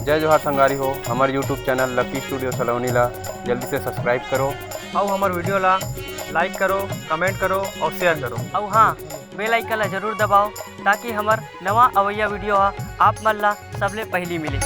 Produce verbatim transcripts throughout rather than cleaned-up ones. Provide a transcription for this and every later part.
जय जोहार संगवारी हो, हमर YouTube चैनल लकी स्टूडियो सलोनी ला जल्दी से सब्सक्राइब करो। अउ हमर वीडियो ला लाइक करो, कमेंट करो अउ शेयर करो। अउ हाँ, बेल आइकन ला जरूर दबाओ, ताकि हमर नवा अवइया वीडियो हा आप मन ला सबले पहिली मिले।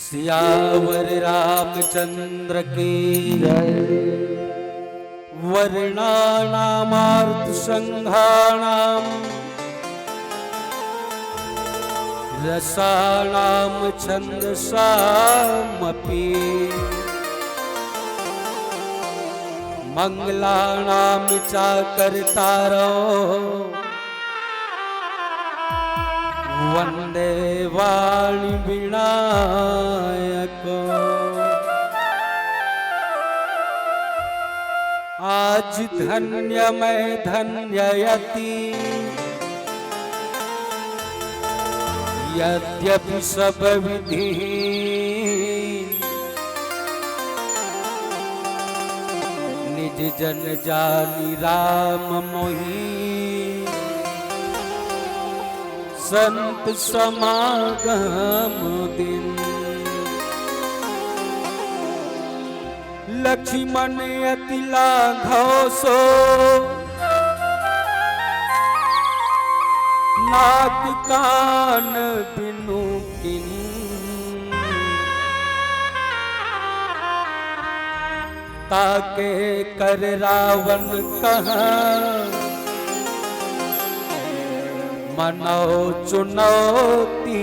सियावर रामचंद्र की जय। वर्णानामार्थ संघानाम रसाणाम छंदसामपि मंगलानाम चाकरतारो वंदे वाणी विनायको। आज धन्य मैं धन्य अति यद्यपि सब विधि निज जन जानी राम मोहि संत समागम दिन। लक्ष्मण अति लाघव सो नाक कान बिनु किन। ताके कर रावण कहा मनौ चुनौती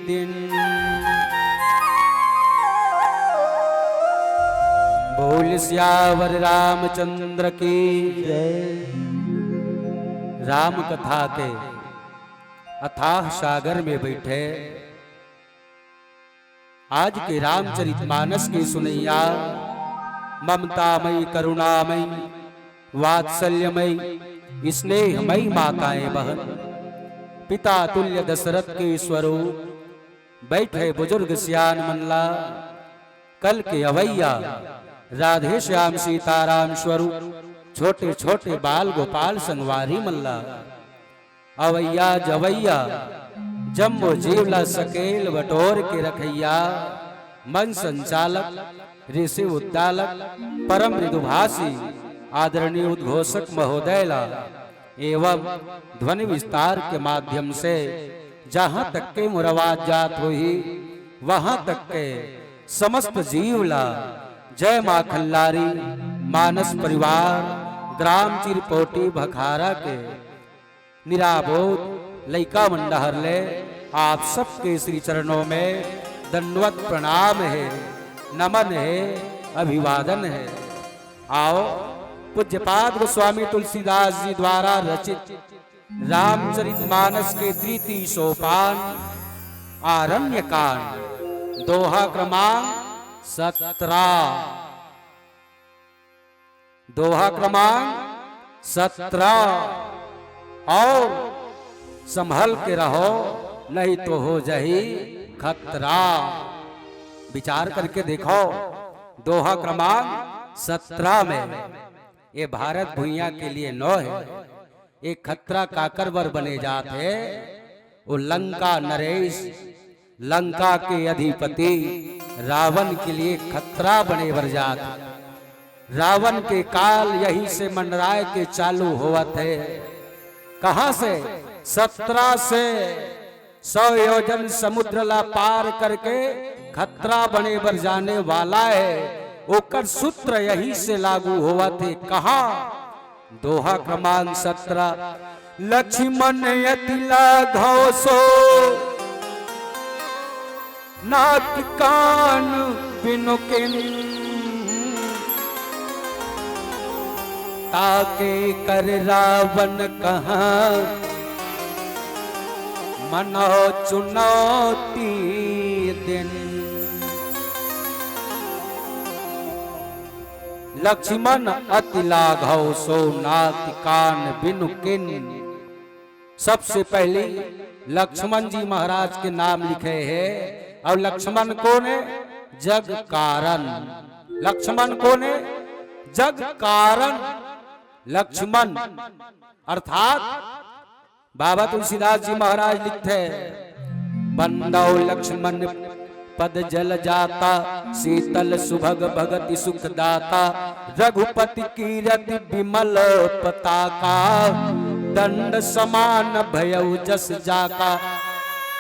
दिन। बोल सियावर रामचंद्र की जय। राम कथा के अथाह सागर में बैठे आज के रामचरित मानस के सुनैया, ममतामयी, करुणामयी, वात्सल्यमयी, स्नेहमयी माताएं बहन, पिता तुल्य दशरथ के स्वरूप बैठे बुजुर्ग सियान मन ला, कल के अवैया राधे श्याम सीताराम स्वरूप छोटे छोटे बाल गोपाल संगवारी मन ला, अवैया जवैया जम्मो जीव ला सकेल बटोर के रखैया, मन संचालक, ऋषि उद्दालक, परम मृदुभाषी आदरणीय उद्घोषक महोदय ला एवं ध्वनि विस्तार के माध्यम से जहाँ तक के मोर आवाज जात होही, वहाँ तक के समस्त जीव ला जय माँ खल्लारी मानस परिवार ग्राम चिरपोटी भखारा के निराबोध लइका मन डहर ले आप सबके श्री चरणों में दंडवत प्रणाम हे, नमन हे, अभिवादन हे। आओ, पूज्यपाद गोस्वामी तुलसीदास जी द्वारा रचित रामचरित मानस के तृतीय सोपान आरण्य कांड। दोहा क्रमांक सत्रह। दोहा क्रमांक सत्रह। और संभल के रहो, नहीं तो हो जाही खतरा। विचार करके देखो, दोहा क्रमांक सत्रह में ये भारत भुइयां के लिए नोहे, ये खतरा काकर बर बने जात हे। वो लंका नरेश, लंका के अधिपति रावण के लिए खतरा बने बर जात हे। रावण के काल यहीं से मंडराय के चालू होवत हे। कहां से? सत्रह से। सौ योजन समुद्र ला पार करके खतरा बने बर जाने वाला हे। ओकर सूत्र यहीं से लागू होवत हे। कहां? दोहा क्रमांक सत्रह। लक्ष्मण अति लाघव सो नाक कान बिनु किन। ताके कर रावण कहा मनो चुनौती दिन। लक्ष्मण अति लाघव सो नाक कान बिनु किन। सबसे पहली लक्ष्मण जी महाराज के नाम लिखे हे। और लक्ष्मण कोन हे? जग कारण। लक्ष्मण कोन हे? जग कारण। लक्ष्मण अर्थात बाबा तुलसीदास जी महाराज लिखथे, बंदौ लक्ष्मण पद जल जाता, शीतल सुभग भगति सुख दाता। रघुपति कीरति बिमल पताका, दंड समान भयउ जस जाका।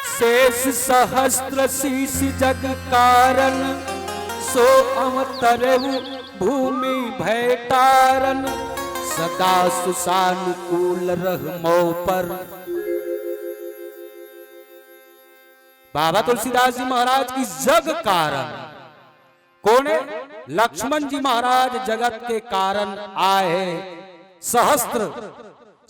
शेष सहस्त्र शीश जग कारण, सो अवतरउ भूमि भय तारन, सदा सुसानुकूल रह मो पर। बाबा तुलसीदास जी महाराज की जग कारण कोन हे? लक्ष्मण जी महाराज जगत के कारण आय हे। सहस्त्र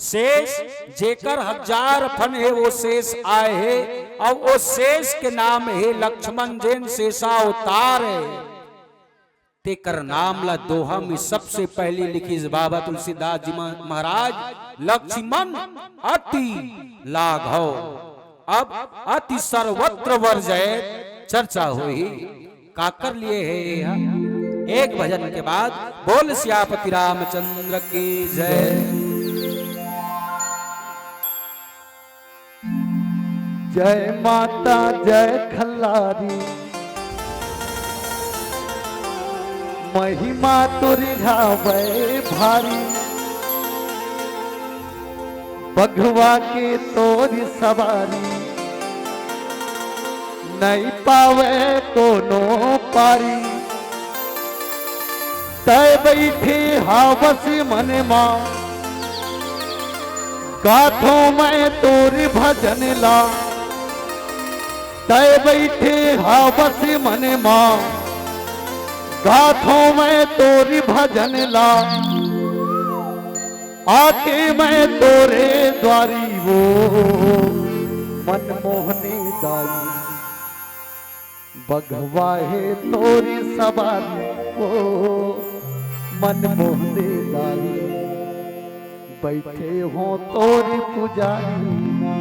शेष, जेकर हजार फन हे, वो शेष आय हे, अउ वो शेष के नाम हे लक्ष्मण, जेन शेषावतार हे। तेकर नाम ला दोहा में सबसे पहली लिखिस बाबा तुलसीदास जी महा-, महाराज, लक्ष्मण अति लाघव। अब अति सर्वत्र वर्जयेत चर्चा होही। काकर लिए हे ये ह? एक भजन के बाद बोल सियापति रामचंद्र की जय। जय माता जय खल्लारी, महिमा तोरी हावय भारी। बघवा के तोरी सवारी, नइ पावय कोनो पारी। तय बइठे हावस मन मा, गाथों मैं तोर भजन ला। तय बइठे हावस मन मा, गाथों मैं तोर भजन ला। आके मैं तोरे द्वारी वो, मन मोहनी दाई। बघवा हे तोरी सवारी वो, मन मोहनी दाई। बइठे हों तोरी पुजारी ना,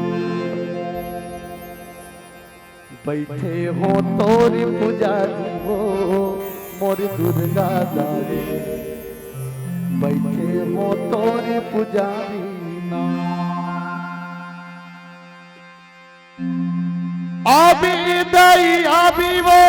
बइठे हों तोरी पुजारी वो, मोर दुर्गा दाई। बइठे हों तोरी पुजारी ना। आबी दाई आबी वो,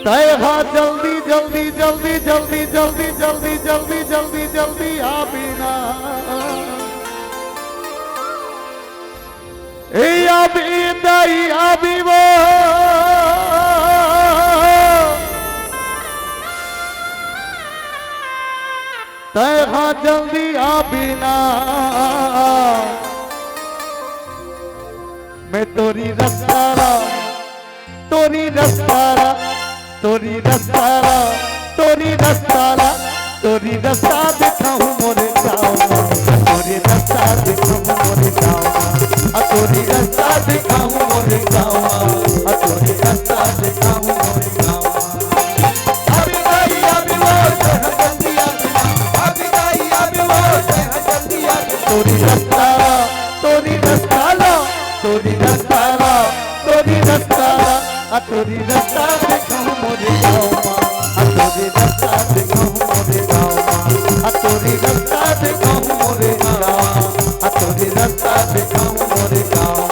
तय हा जल्दी जल्दी जल्दी जल्दी जल्दी जल्दी जल्दी जल्दी जल्दी आबी ना। ए आबी दाई आबी वो, तय हा जल्दी आबी ना। मैं तोरी रस्ता ला, तोरी रस्ता ला, तोरी रस्ता ला, तोरी रस्ता ला, तोरी रस्ता दिखाऊं मोरे गाँव में। तोरी रस्ता दिखाऊं मोरे गाँव मा, आ तोरी रस्ता दिखाऊं मोरे गाँव मा, आ तोरी रस्ता दिखाऊं मोरे गाँव मा। अभी दाई अभी वो जहाँ जल्दी आ गया, अभी दाई अभी वो जहाँ जल्दी आ गया। तोरी रस्ता ला, तोरी रस्ता ला, तोरी रस्ता ला, तोरी रस्ता ला। आ तोरी रस्ता दिखाऊं मोरे गाँव मा, आ तोरी रस्ता दिखाऊं मोरे गाँव मा, आ तोरी रस्ता दिखाऊं मोरे गाँव मा, आ तोरी रस्ता दिखाऊं मोरे गाँव मा।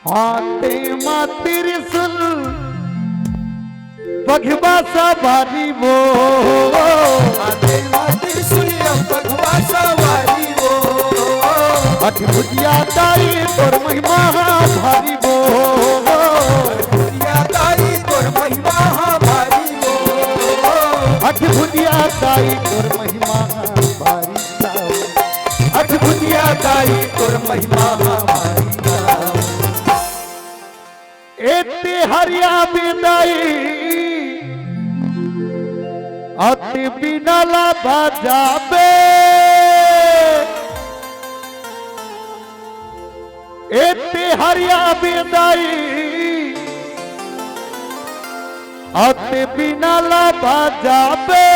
हाथे मा त्रिशूल बघवा सवारी वो। हाथे मा त्रिशूल बघवा सवारी वो। अठभुजिया दाई तोर महिमा हा भारी वो। अठभुजिया दाई तोर महिमा हा भारी वो। अठभुजिया दाई तोर महिमा हा भारी वो। अठभुजिया दाई तोर महिमा हा भारी वो। एते हरिया बिदाई, अति बीना ला बजाबे। एते हरिया बिदाई, अति बीना ला बजाबे।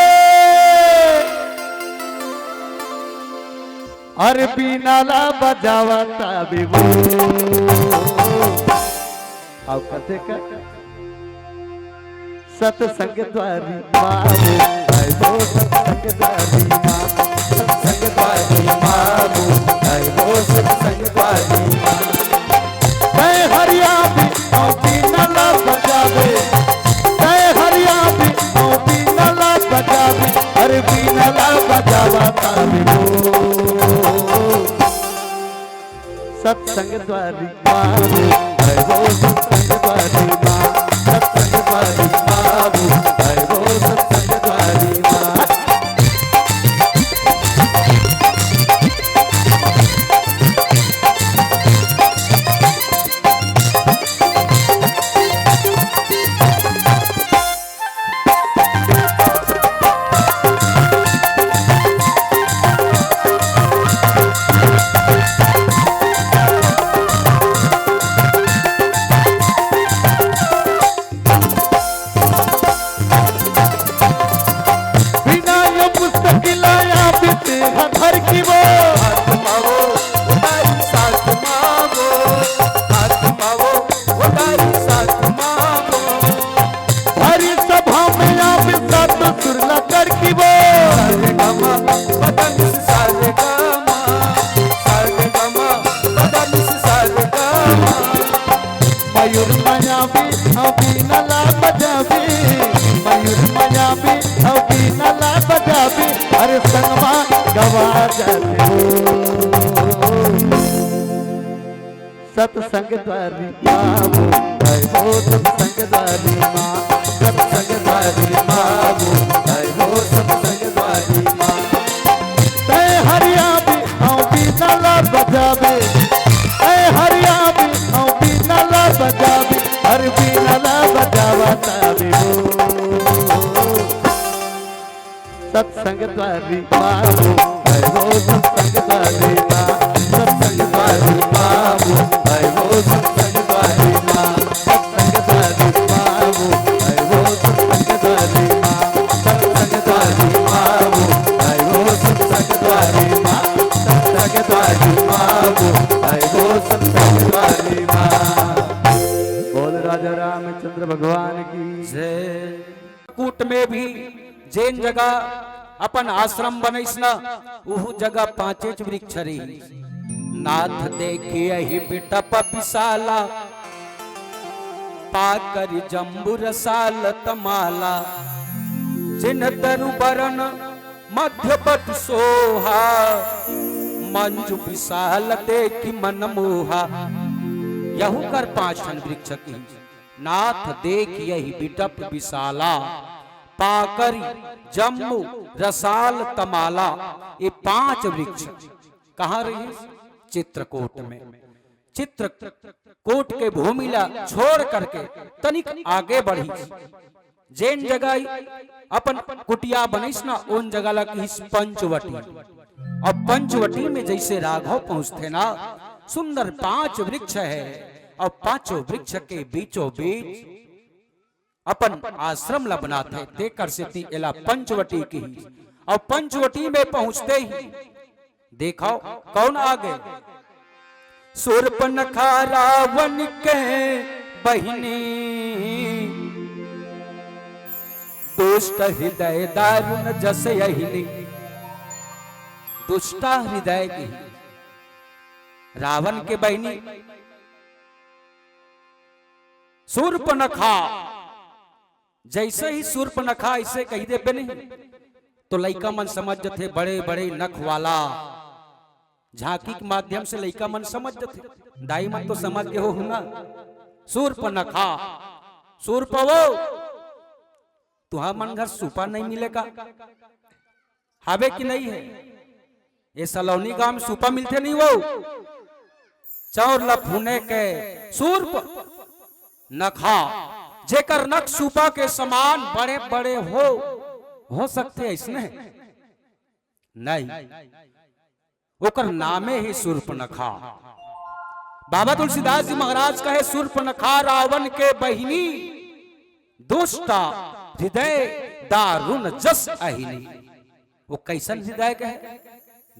अरे बीना ला बजावत अभी वो। अउ कथे का? सत्संग द्वारी माँ वो, आय वो सत्संग द्वारी माँ। सत्संग द्वारी माँ वो, आय वो सत्संग द्वारी माँ। तैं हरिया भी अउ बीना ला बजाबे, तैं हरिया भी अउ बीना ला बजाबे, अरे बीना ला बजावत अभी वो। सत्संग द्वारी माँ वो, आय वो सत्संग द्वारी माँ। सत्संग द्वारी माँ वो, आय वो सत्संग द्वारी माँ। बिना यो पुस्तक लाया बीते हर घर की वो। आत्मा वो, उतारी साथ माँ वो। आत्मा वो, उतारी साथ माँ वो। हरी सभा में आवे सात सुर ला करकी वो। सारे गामा, पता नहीं सारे गामा, सारे गामा, पता नहीं सारे गामा। मयूर मायावी अभी नला बजावी, मयूर मायावी अभी नला बजावी, अरे संगमा गवा जाते हो। सत्संग द्वारी माँ वो, आय वो सत्संग द्वारी माँ। सत्संग द्वारी माँ वो, आय वो सत्संग द्वारी माँ। तैं हरिया भी अउ बीना ला बजाबे, तैं हरिया भी अउ बीना ला बजाबे, अरे बीना ला बजावत अभी वो। सत्संग द्वारी माँ वो, आय वो सत्संग द्वारी माँ। सत्संग द्वारी माँ वो, आय वो सत्संग द्वारी माँ। सत्संग द्वारी माँ वो, आय वो सत्संग द्वारी माँ। सत्संग द्वारी माँ वो, आय वो सत्संग द्वारी माँ। सत्संग द्वारी माँ वो, आय वो सत्संग द्वारी माँ। बोल राजा रामचंद्र भगवान की जय। कूट में भी जेन जगह अपन आश्रम बनइस न, उहू जगह पांचेच वृक्ष रही। नाथ देखियहि बिटप बिसाला, पाकरि जम्बु रसालत माला। जिन तरु बरन मध्य बट सोहा, मंजु बिसाल देखि मन मोहा। यहू कर पांच ठन वृक्ष किहिस। नाथ देख यही बिटप विशाला, पाकरी जम्बू रसाल तमाला। ये पांच वृक्ष कहाँ रहिस? चित्रकूट में। चित्रकूट के भूमि ला छोड़ करके तनिक आगे बढ़िस। जेन जगह अपन कुटिया बनिस ना, ओन जगह ला किहिस पंचवटी। अब पंचवटी में जैसे राघव पहुंचथे ना, सुंदर पांच वृक्ष है, और पांचों वृक्ष के बीचों बीच अपन आश्रम ला बनाथे, तेकर सेती एला पंचवटी किहिस। और पंचवटी में पहुंचते ही देखो, कौन आ गए? शूर्पणखा रावण के बहिनी, दुष्ट हृदय दारुण जस अहिनी। दुष्टा हृदय की रावण के बहिनी शूर्पणखा। जैसे ही शूर्पणखा ऐसे कहि देबे नहीं, तो लइका मन समझ जथे, बड़े बड़े नख वाला। झांकी के माध्यम से लइका मन समझ जथे। दाई मन तो समझ गे हो ना। शूर्पणखा, शूर्प वो, तुहा मन घर सूपा नहीं मिले का? हावे कि नहीं है? ये सलोनी गांव में सूपा मिलथे नहीं वो? चौर लफुने के शूर्प नखा, जेकर नख सूपा के समान बड़े बड़े हो, हो सकथे अइसने? नहीं, ओकर नामे ही शूर्पणखा। बाबा तुलसीदास जी महाराज कहे, शूर्पणखा रावण के बहिनी, दुष्टा हृदय दारुण जस अहिनी। वो कैसन हृदय के है?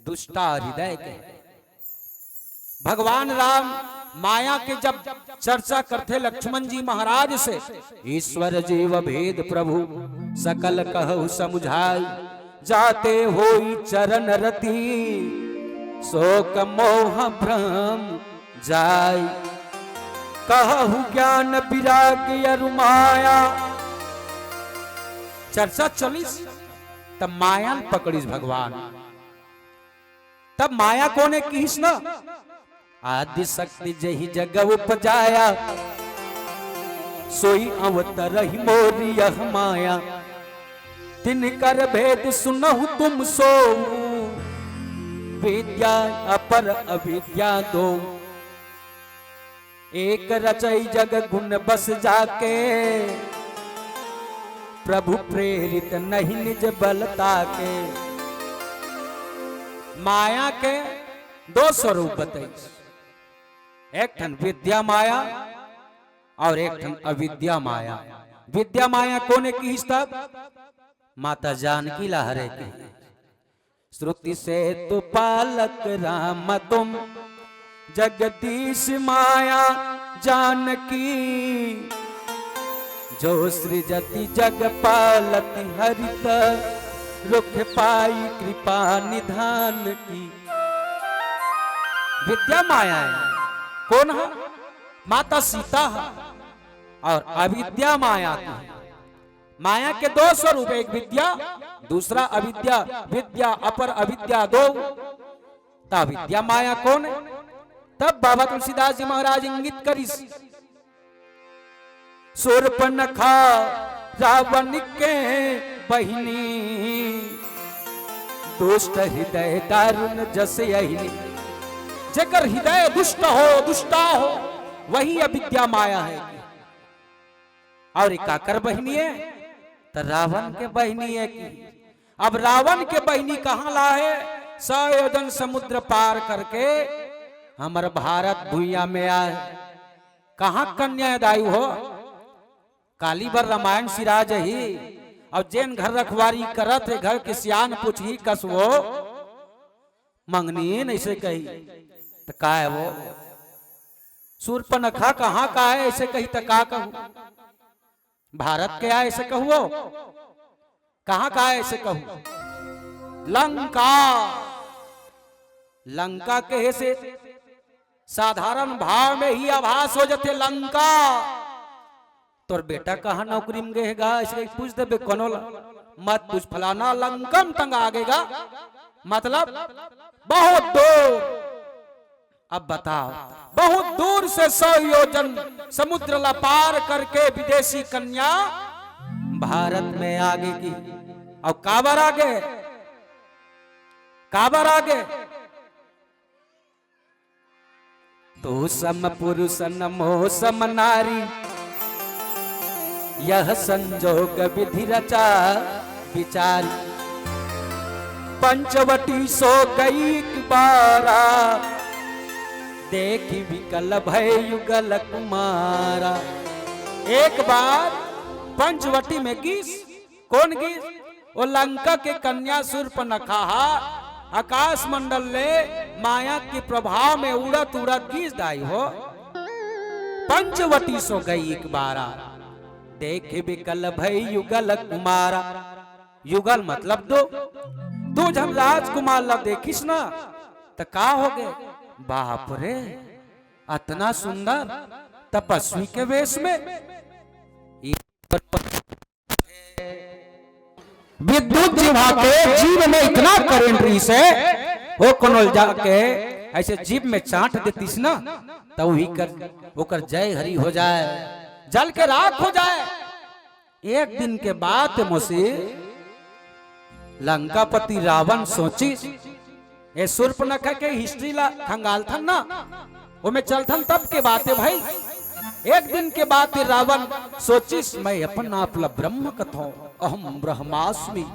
दुष्टा हृदय के है। भगवान राम माया के जब चर्चा करथे लक्ष्मण जी महाराज से, ईश्वर जीव भेद प्रभु सकल कहु समुझाई, जाते होई चरण रति शोक मोह भ्रम जाई, कहु ज्ञान विराग अरु माया। चर्चा चलिस, तब माया ल पकड़िस भगवान। तब माया कोने किहिस न, आदि शक्ति जही जग उपजाया, सोई अवतरहि मोर यह माया। तिनकर भेद सुनहु तुम सोऊ, विद्या अपर अविद्या दोऊ। एक रचई जग गुण बस जाके, प्रभु प्रेरित नहीं निज बल ताके। माया के दो स्वरूप बतइस, एक ठन विद्या माया और एक ठन अविद्या माया। विद्या माया कोने किहिस तब? माता जानकी ला हरे किहिस। श्रुति सेतु पालक राम तुम, जगदीश माया जानकी। जो सृजति जग पालति हरित, रुख पाई कृपा निधान की। विद्या माया है। कोन है? माता सीता है। और अविद्या माया की है। माया के दो स्वरूप, एक विद्या, दूसरा अविद्या। विद्या अपर अविद्या दो। त अविद्या माया कोन है? तब बाबा तुलसीदास जी महाराज इंगित करिस, शूर्पणखा रावण के बहिनी, दुष्ट हृदय दारुण जस अहिनी। जेकर हृदय दुष्ट हो, दुष्टा हो, वही अविद्या माया है। और ये काकर बहिनी है? त रावण के बहिनी है कि। अब रावण के बहिनी कहाँ ला है? सौ योजन समुद्र पार करके हमर भारत भुइया में आए। कहाँ कन्या है दाई हो? काली बर रामायण सिरा जही। और जेन घर रखवारी करत है, घर के सियान पूछही कस वो, मंगनी नइसे कही, त का है वो? शूर्पणखा कहाँ का है, ऐसे कही त का कहूँ? भारत के आए, ऐसे कहू वो? कहाँ का है, ऐसे कहू? लंका। लंका कहे से साधारण भाव में ही आभास हो जाथे, लंका। तोर बेटा कहाँ नौकरी में गए हे गा? ऐसे पूछ देबे कोनो ला, मत पूछ, फलाना लंका में टंगा गे गा, मतलब बहुत दूर। अब बताओ, बहुत दूर से सौ योजन समुद्र ला पार करके विदेशी कन्या भारत में आगे कि, अउ काबर आगे, काबर आगे? तू सम पुरुष न मोह सम नारी, यह संजोग विधि रचा विचारी। पंचवटी सो गई एक बारा, देखि विकल भय युगल कुमारा। एक बार पंचवटी में गिस। कोन गिस? ओ लंका के कन्या शूर्पणखा हा आकाश मंडल ले माया के प्रभाव में उड़त उड़त गिस दाई हो। पंचवटी सो गई एक बारा, देखि विकल भय युगल कुमारा। युगल मतलब दो, दो झन राजकुमार ला देखिस ना, त का हो गे? बाप रे, अतना सुंदर तपस्वी के वेश में। विद्युत जीभा के जीभ में इतना करंट रहिस हे, ओ कोनो ल जाके ऐसे जीभ में चाट देतिस ना, त उही कर, ओकर जय हरि हो जाए, जल के राख हो जाए। एक दिन के बात हे मौसी, लंकापति रावण सोचिस, ए शूर्पणखा के हिस्ट्री ला खंगालथन ना, ओमे चलथन तब के बात हे भाई। एक दिन के बात हे, रावण सोचिस, मैं अपन आप ला ब्रह्म कथौं, अहम ब्रह्मास्मि,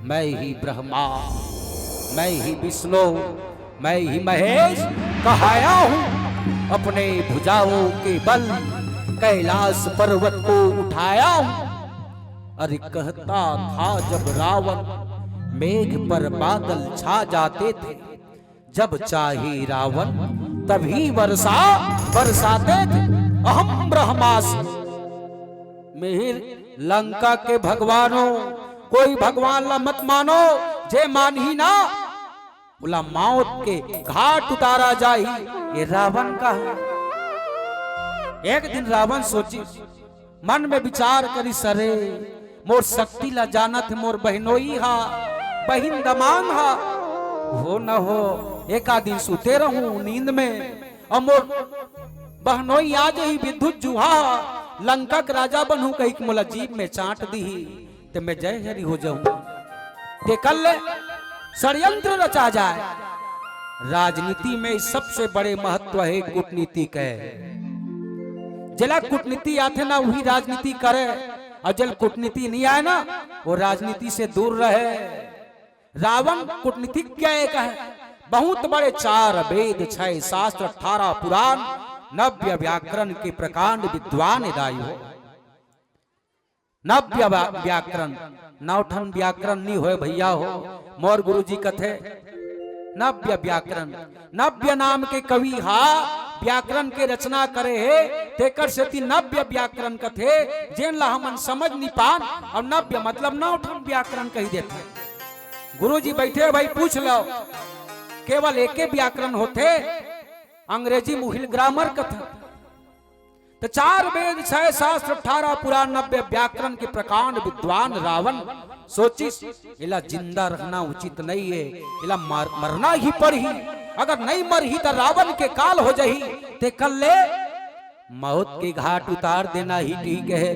मैं ही ब्रह्मा, मैं ही विष्णु, मैं ही महेश कहाया हूँ। अपने भुजाओं के बल कैलाश पर्वत को उठाया हूँ। अरे कहता था जब रावण, मेघ पर बादल छा जाते थे, जब चाहे रावण तभी वर्षा बरसाते थे। अहम ब्रह्मास्मि। मिहिर लंका के भगवानों, कोई भगवान ला मत मानो, जे मानही ना, ओला मौत के घाट उतारा जाही। ये रावण का है। एक दिन रावण सोचिस, मन में विचार करिस, अरे मोर शक्ति ला जानत हे मोर बहनोई हा, बहिन दमांद हा, हो न हो एका दिन सुते रहूं नींद में, अउ मोर बहनोई आ जाही विद्युत जुहा हा, लंका के राजा बनहूं कहिके मोला जीभ में चाट दिही, त मैं जय हरि हो जाहूं। तेकर ले षड्यंत्र रचा जाए। राजनीति में सबसे बड़े महत्व हे कूटनीति के। जेला कूटनीति आथे ना, उही राजनीति करे, अउ जेला कूटनीति नइ आए ना, वो राजनीति से दूर रहे। रावण कूटनीतिज्ञ एक हे, बहुत बड़े चार वेद, छह शास्त्र, अठारह पुराण, नब्य व्याकरण के प्रकांड विद्वान हे दाई हो। नब्य व्या-, व्याकरण, नौ ठन व्याकरण नइ होय भइया हो। मोर गुरुजी कथे, नब्य व्याकरण, नब्य नाम के कवि हा व्याकरण के रचना करे हे, तेकर सेती नब्य व्याकरण कथे, जेन ला हमन समझ नइ पान, अउ नब्य मतलब नौ ठन व्याकरण कहि देथे। गुरुजी बइठे भाई, पूछ लव, केवल एके व्याकरण होथे, अंग्रेजी म ओही ल ग्रामर कथे। त चार वेद, छह शास्त्र, अठारह पुराण, नब्य व्याकरण के प्रकांड विद्वान रावण सोचिस, एला जिंदा रखना उचित नइ हे, एला मर-, मरना ही पड़ही। अगर नइ मरही त रावण के काल हो जाही, तेकर ले मौत के घाट उतार देना ही ठीक हे।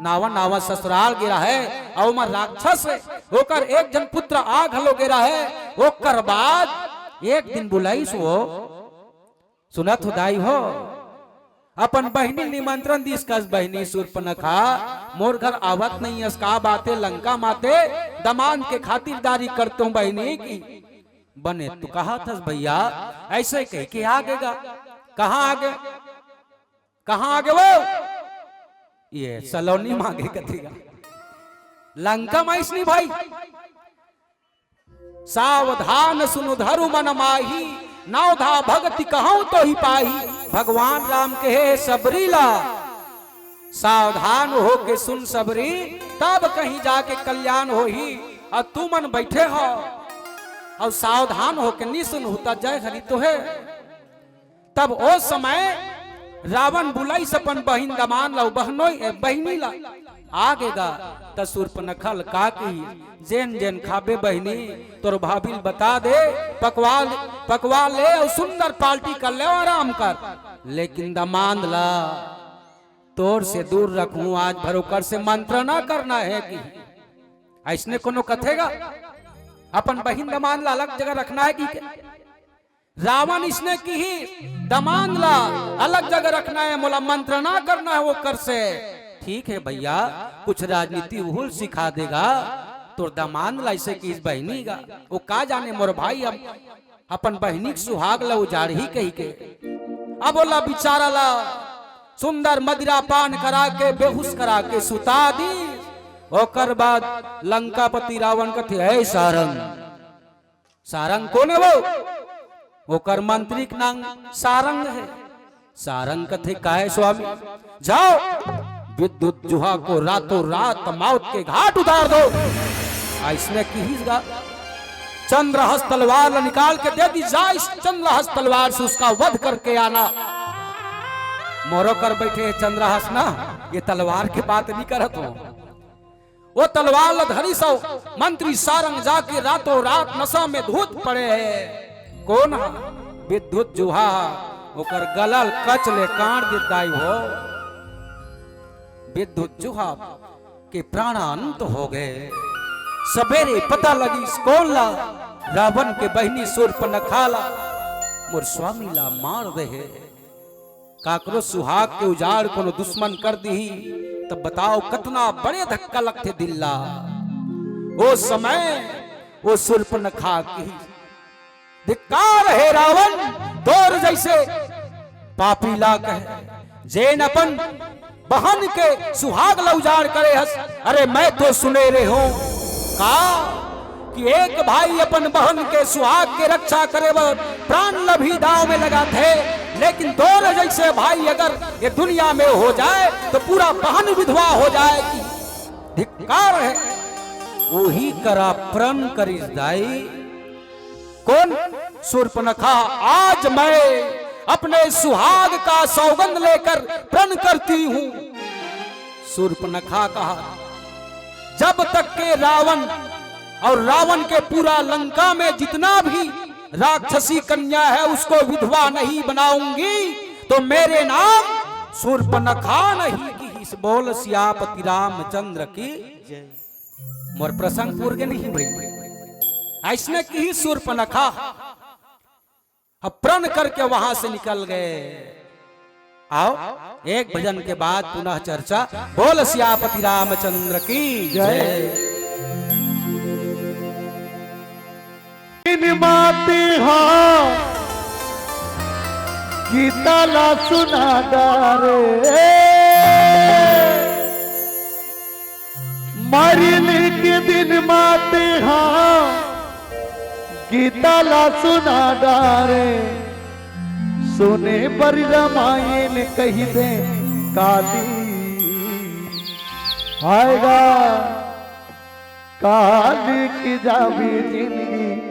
नावा नावा ससुराल गे रहय, अउ ओमा राक्षस हे, ओकर एक झन पुत्र आ घलो गे रहय। ओकर बाद एक दिन बुलाइस वो, सुनत हो दाई हो, अपन बहिनी निमंत्रण दिस कस, बहिनी शूर्पणखा, मोर घर आवत नइ हस, का बात हे, लंका माते दमांद के खातिरदारी करत हूं बहिनी की। बने तू कहत हस भइया, अइसे कहिके आ गे गा। कहां आ गे? कहां आ गे वो? ये सलोनी म आ गे कथे गा। लंका म अइसने भाई। सावधान सुनु धरु मन माही, नवधा भगति कहूं तोहि पाही। भगवान राम कहे सबरी ला, सावधान होके सुन सबरी, तब कहीं जाके कल्याण होही। अउ तुमन बइठे हो अउ सावधान होके नइ सुनहू त जय हरि तोहे। तब ओ समय रावण बुलाइस अपन बहिन दमांद ला, बहनोई, ए, बहिनी ला। आगे गा, त सूर्पनखा ल का कही, "जेन जेन खाबे बहिनी, तोर भाभी ल बता दे, पकवा, पकवा ले अउ सुंदर पार्टी कर ले, आराम कर। लेकिन दमांद ला तोर से दूर रखहूं, आज भर ओकर से मंत्रणा करना हे," कही। अइसने कोनो कथे गा, अपन बहिन दमांद ला अलग जगह रखना हे कहिके? रावण अइसने कही, "दमांद ला अलग जगह रखना हे, मोला मंत्रणा करना हे ओकर से।" "ठीक हे भइया, कुछ राजनीति उहू ल सिखा दे गा, तोर दमांद ला अइसे कहिस बहिनी गा, ओ का जाने मोर भाई हम अपन बहिनी के सुहाग ला उजाड़ही कहिके।" अब ओला बिचारा ला सुंदर मदिरा पान करा के बेहोश करा के सुता दी। ओकर बाद लंकापति रावण कथे, "हे सारंग।" "सारंग कोन हे वो?" "ओकर मंत्री के नाम सारंग हे।" सारंग कथे, "काहे स्वामी?" "जाओ, विद्युत जुहा को रातों रात मौत के घाट उतार दो।" अइसने किहिस गा, चंद्रहास तलवार ल निकाल के दे दी, "जा इस चंद्रहास तलवार से उसका वध करके आना।" मोरो कर बैठे हे चंद्रहास ना, ये तलवार के बात नहीं करत हो। वो तलवार ल धरिस अउ मंत्री सारंग जाके रातों रात नशा में धुत पड़े हे। कोन हा? विद्युत जुहा हा। ओकर गला ल कच ले काट दे दाई हो। विद्युत जुहा के प्राण अंत हो गए। सबेरे पता लगिस कोन ला, रावण के बहिनी सूर्पनखा ला, मोर स्वामी ला मार दे हे। काकरो सुहाग के उजाड़ कोनो दुश्मन कर दिही, तब बताओ कतना बड़े धक्का लगथे दिल ला। ओ समय ओ सूर्पनखा कही, "धिक्कार हे रावण, तोर जइसे पापी ला कहे, जेन अपन बहन के सुहाग ला उजाड़ करे हस।" अरे मैं तो सुने रहे हूँ का कि एक भाई अपन बहन के सुहाग के रक्षा करे बर प्राण ल भी दांव में लगाथे, लेकिन तोर जइसे भाई अगर ये दुनिया में हो जाए तो पूरा बहन विधवा हो जाएगी। धिक्कार हे। ओही करा प्रण करिस दाई। कोन? सूर्पनखा, आज मैं अपने सुहाग का सौगंध लेकर प्रण करती हूँ। सूर्पनखा कहा, जब तक के रावण और रावण के पूरा लंका में जितना भी राक्षसी कन्या है, उसको विधवा नहीं बनाऊंगी, तो मेरे नाम सूर्पनखा नहीं। कि इस बोल सियापति रामचंद्र की। मोर प्रसंग पूर के नहीं भाई, अइसने किहिस सूर्पनखा। अब प्रण करके वहां से निकल गए। आओ, एक भजन के बाद पुनः चर्चा। बोल सियापति रामचंद्र की जय। इन माते हा गीता ला सुना डारे। मरने के दिन माते हा गीता ला सुना डारे। सुने बर रामायण कहि दे काली। आएगा काली की जाबी जिंदगी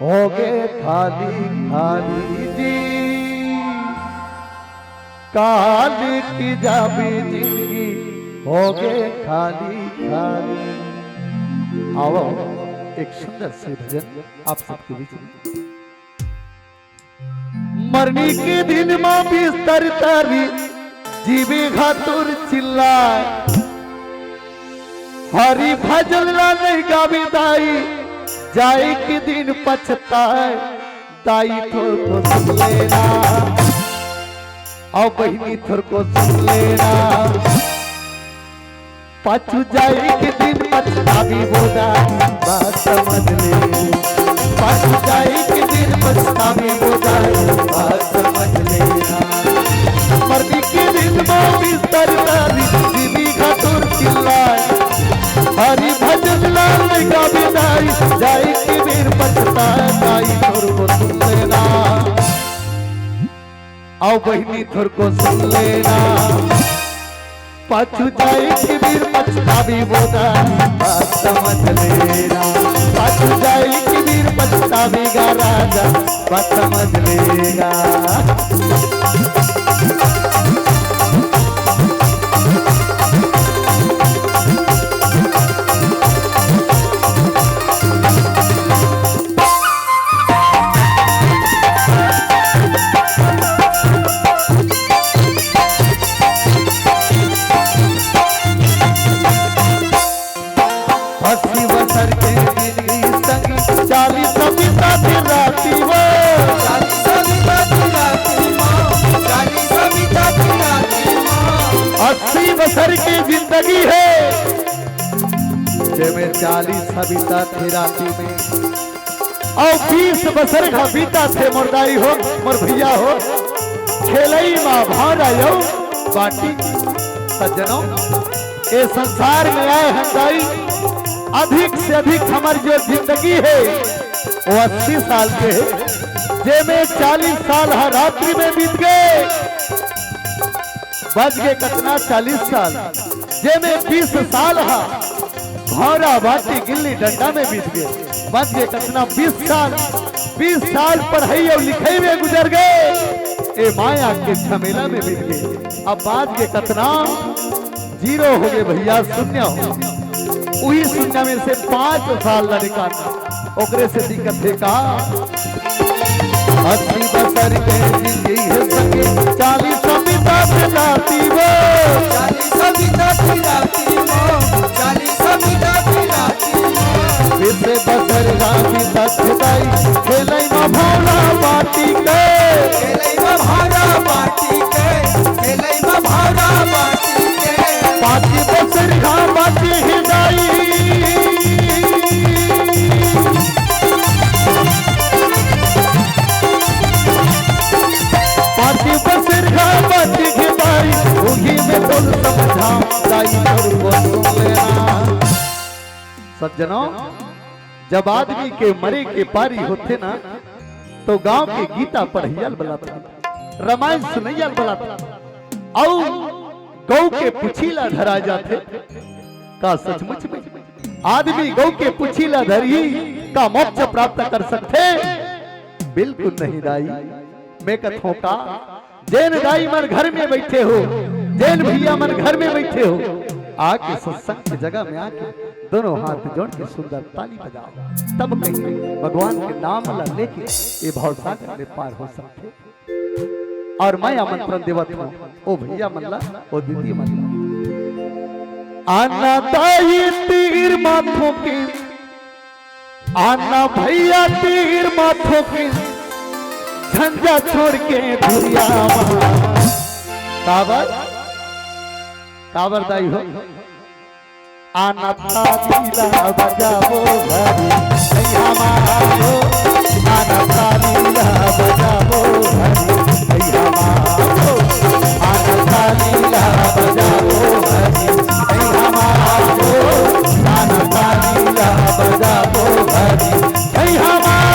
होगे खाली खाली जी। काली की जाबी जिंदगी होगे खाली खाली। आओ, एक सुंदर से भजन आप सबके बीच में। मरनी के दिन मां बिस्तर तारी, जीवे खातुर चिल्लाए। हरि भजन ला नहीं गावे दाई, जाए के दिन पछताए। दाई थोरको सुन लेना, अउ बहिनी थोरको सुन लेना। पाछू जाए के दिन पछताबी बोदा, बात समझ ले। पाछू जाए के दिन पछताबी बोदा, बात समझ लेना। मरनी के दिन मां बिस्तर तारी, जीवी खातुर चिल्लाए। हरि भजन लाल गावे दाई, जाए के बेर पछताए, दाई थोरको सुन लेना। अउ बहिनी थोरको सुन लेना। पाछू जाए के बेर पछताबी बोदा, बात समझ लेना। पाछू जाए के बेर पछताबी गा राजा, बात समझ लेना। सर के जिंदगी हे, जेमे चालीस ह बीतत हे राती में, अउ बीस बसर घा बीतत हे मोर दाई हो, मोर भइया हो, खेलई मा भांवरा अउ बांटी। सज्जनों, ए संसार में आए हन दाई, अधिक से अधिक हमर जो जिंदगी हे, वो अस्सी साल के हे, जेमे चालीस साल ह रात्रि में बीत गे, बच गे कतना चालीस साल, जेमे बीस साल ह भांवरा बांटी गिल्ली डंडा में बीत गे, बच गे कतना बीस साल, बीस साल पढ़ई अउ लिखई में गुजर गे, ए माया के झमेला में बीत गे। अब बाच गे कतना? जीरो हो गे भइया, शून्य हो। उही शून्य में से पाँच साल ला निकालना, ओकरे से दिक्कत हे का? अस्सी बसर के जिंदगी हे सके, चालीस ह बीतत हे राती वो। चालीस ह बीतत हे राती वो, चालीस ह बीतत हे राती वो। बीस बसर घा बीतत हे दाई, खेलई मा भांवरा बांटी के। खेलई मा भांवरा बांटी के, खेलई मा भांवरा बांटी के। पाँच बसर घा बांचे हे दाई। पाँच बसर घा बांचे हे दाई, उही में तोल समझांव दाई, मोर गोठ सुन लेना। सज्जनों, जब आदमी के मरे के पारी होथे ना, तो गांव के गीता पढ़इया ल बलाथे, रमायन सुनइया ल बलाथे, अउ गऊ के पुछी ला धरा जाथे। का सचमुच में आदमी गऊ के पुछी ला धरही का मोक्ष प्राप्त कर सकथे? बिल्कुल नहीं दाई। मैं कथों का, जेन दाई मन घर में बइठे हो, जेन भइया मन घर में बइठे हो, आके सत्संग के जगह में आके दोनों हाथ जोड़ के सुंदर ताली बजाव, तब कहीं भगवान के नाम ला लेके ये भवसागर में पार हो सकथे। अउ मैं आमंत्रण देवत हंव ओ भइया मन ला, ओ दीदी मन ला। आना दाई तीर मा थोकिन, आना भइया तीर मा थोकिन, झंझट छोड़ के धुरिया मा। काबर? काबर दाई हो? आना ताली ला बजाबो घरी, भइया मारो। आना ताली ला बजाबो घरी, भइया मारो। आना ताली ला बजाबो घरी, भइया मारो। आना ताली ला बजाबो घरी, भइया मारो।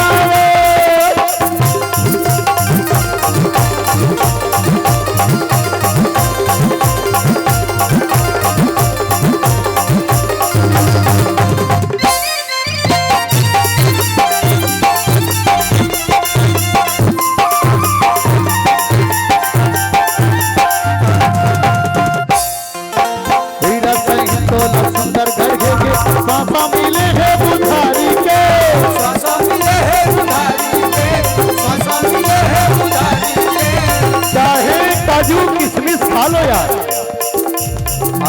हीरा सही तोला सुंदर गढ़ के, के, स्वासा मिले हे बुधारी के। स्वासा मिले हे बुधारी के, स्वासा मिले हे बुधारी के। चाहे काजू किशमिश खा लो यार,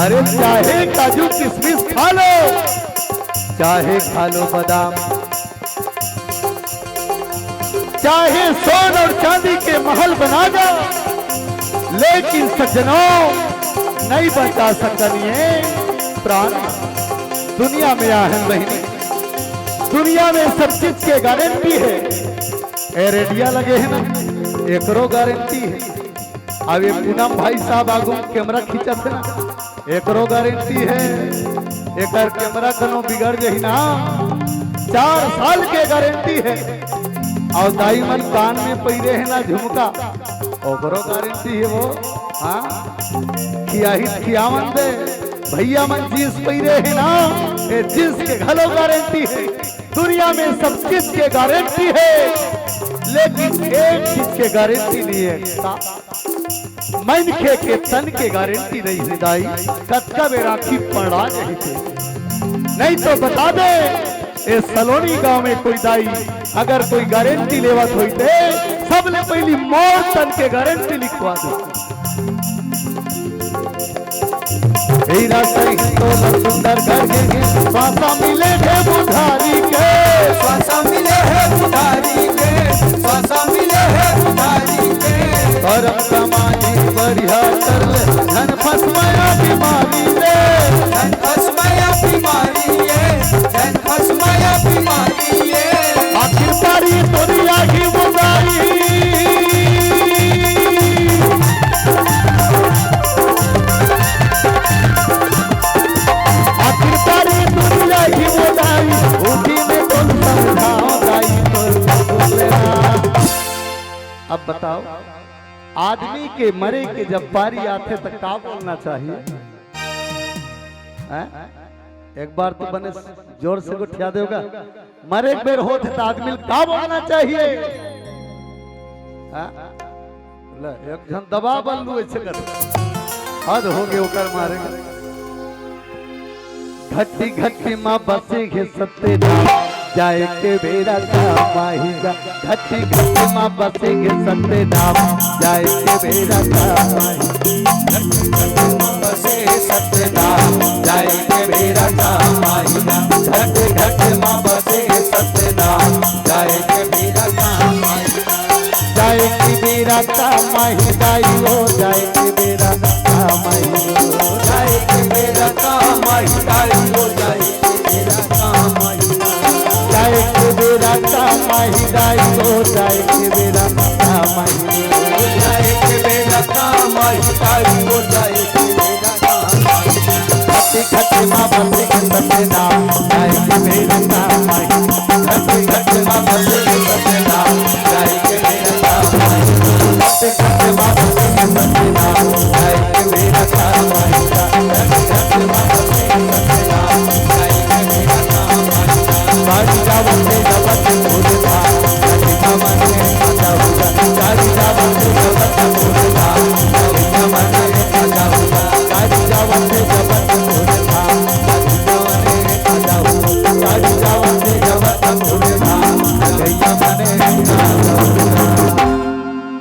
अरे चाहे काजू किशमिश खा लो, चाहे खा लो बादाम, चाहे सोन अउ चांदी के महल बना जा, लेकिन सज्जनों, नइ बचा सकन ये प्राण। दुनिया में आहे बहिनी, दुनिया में सब चीज के गारंटी हे। ए रेडिया लगे हे ना, एकरो गारंटी हे। अब ये पूनम भाई साहब आगू कैमरा खींचत हे ना, एकरो गारंटी हे। एकर कैमरा कनो बिगड़ जाही ना, चार साल के गारंटी हे। अउ दाई मन कान में पहिरे हे ना झुमका, ओकरो गारंटी हे वो। हाँ, खियाही खियावन दे, भइया मन जींस पहिरे हे ना, ए जींस के घलो गारंटी हे। दुनिया में सब चीज के गारंटी हे, लेकिन एक चीज के गारंटी नइ हे। का? मनखे के तन के गारंटी नइ हे दाई, कतका बेर आँखी पड़ा जाही ते। नइ तो बता दे, ए सलोनी गांव में कोई दाई अगर कोई गारंटी लेवत होही ते, सबले पहिली मोर तन के गारंटी लिखवा दे। हीरा सही तोला सुंदर घर के, के, स्वासा मिले हे बुधारी के। स्वासा मिले हे बुधारी के, स्वासा मिले हे बुधारी के। करम कमाई बढ़िया कर ले, धन फंस माया बीमारी के मरे के जब पारी आथे त का बोलना चाहिए? हैं? एक बार तो बने जोर से गोठिया देवगा। मरे के बेर होथे त आदमी ल का बोलना चाहिए? हैं? ले, एक झन दबा बल्लू ऐसे कर। हद हो गए ओकर मारे। घटी घटी मा बसे हे सत्यनाम, जाए के बेरा काम आही गा। घटी घटी मा बसे हे सत्यनाम, जाए के बेरा काम आही। घटी घटी मा बसे हे सत्यनाम, जाए के बेरा काम आही गा। घटी घटी मा बसे हे सत्यनाम, जाए के बेरा काम आही। जाए के बेरा काम आही दाई हो, जाए के बेरा काम आही हो। जाए के बेरा काम आही दाई हो, जाए के बेरा काम आही। जाए के बेरा काम आही दाई हो, जाए के बेरा काम आही हो। जाए के बेरा काम आही दाई हो, जाए के बेरा काम आही। घटी घटी मा बसे हे सत्यनाम, जाए के बेरा काम आही। घटी घटी मा बसे हे सत्यनाम, जाए के बेरा काम आही। घटी घटी मा बसे हे सत्यनाम, जाए के बेरा काम आही। घटी घटी मा बसे हे सत्यनाम, जाए के बेरा काम आही। गाड़ी जावत हे जबत फूल था, गाड़ी जावत हे जबत फूल था, गाड़ी जावत हे जबत फूल था।